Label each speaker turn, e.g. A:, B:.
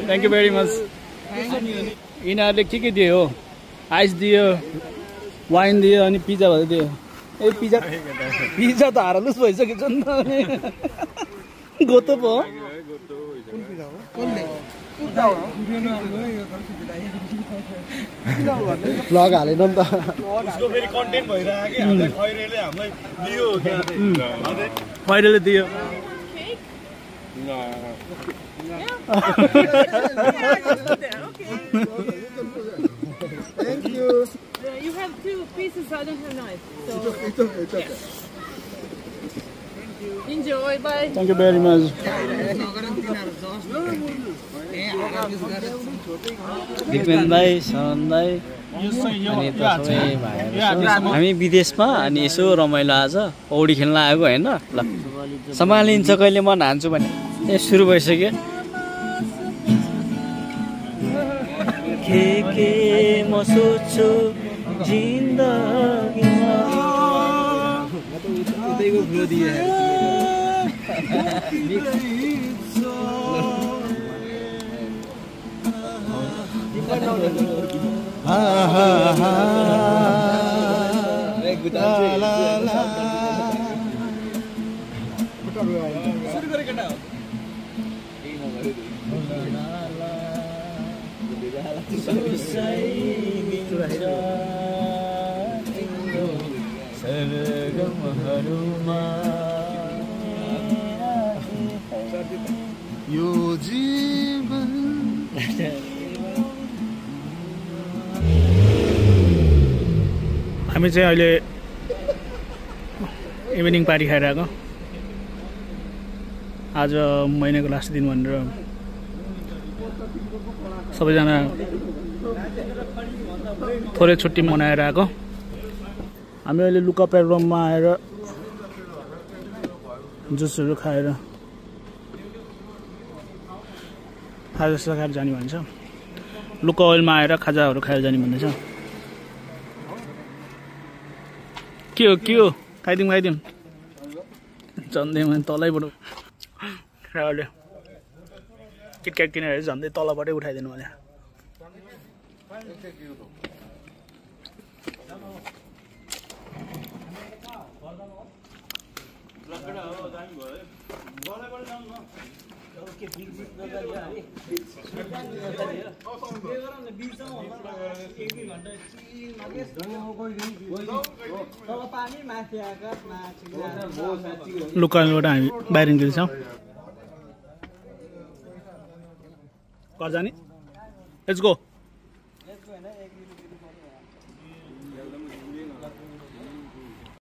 A: Thank you very much यिनीहरूले के दियो हो आइस दियो वाइन दियो अनि पिज्जा भएर दियो ए पिज्जा त हारलुस भइसकेछ नि त गोतो पो
B: ब्लग हालेन नि त
C: उसको फेरि कन्टेन्ट भइरहेको कि हामीलाई खैरेले हामीलाई दियो क्या
A: खैरेले दियो
B: Thank you.
D: You have 2 pieces, I don't have knife. So
B: It's okay.
D: enjoy, bye.
A: Thank you very much Dipen दाई शरण दाई अनि तपाईँ भाइहरू हामी विदेशमा अनि यसो रमाइलो आज पौडी खेल्न आएको होइन ल सम्हालिन्छ कहिले म नान्छु भने ए सुरु भइसक्यो के म सोच्छु जिन्दगीमा उतैको फ्लो दिए
B: यो जीवन
A: हामी चाहिँ अहिले इभिनिङ पार्टी खाएर आएको आज महिनाको लास्ट दिन भनेर सबैजना थोरै छुट्टी मनाएर आएको हामी अहिले लुका पेट्रोलमा आएर जुसहरू खाएर खाजा खाएर जाने भन्छ लुका ओइलमा आएर खाजाहरू खाएर जाने भन्दैछ के हो खाइदिउँ झन्डै तलैबाट अहिले किटक्याट किनेर झन्डै तलबाटै उठाइदिनु भने लोकलबाट हामी बाहिर निस्किन्छौँ घर जाने लेट्स गो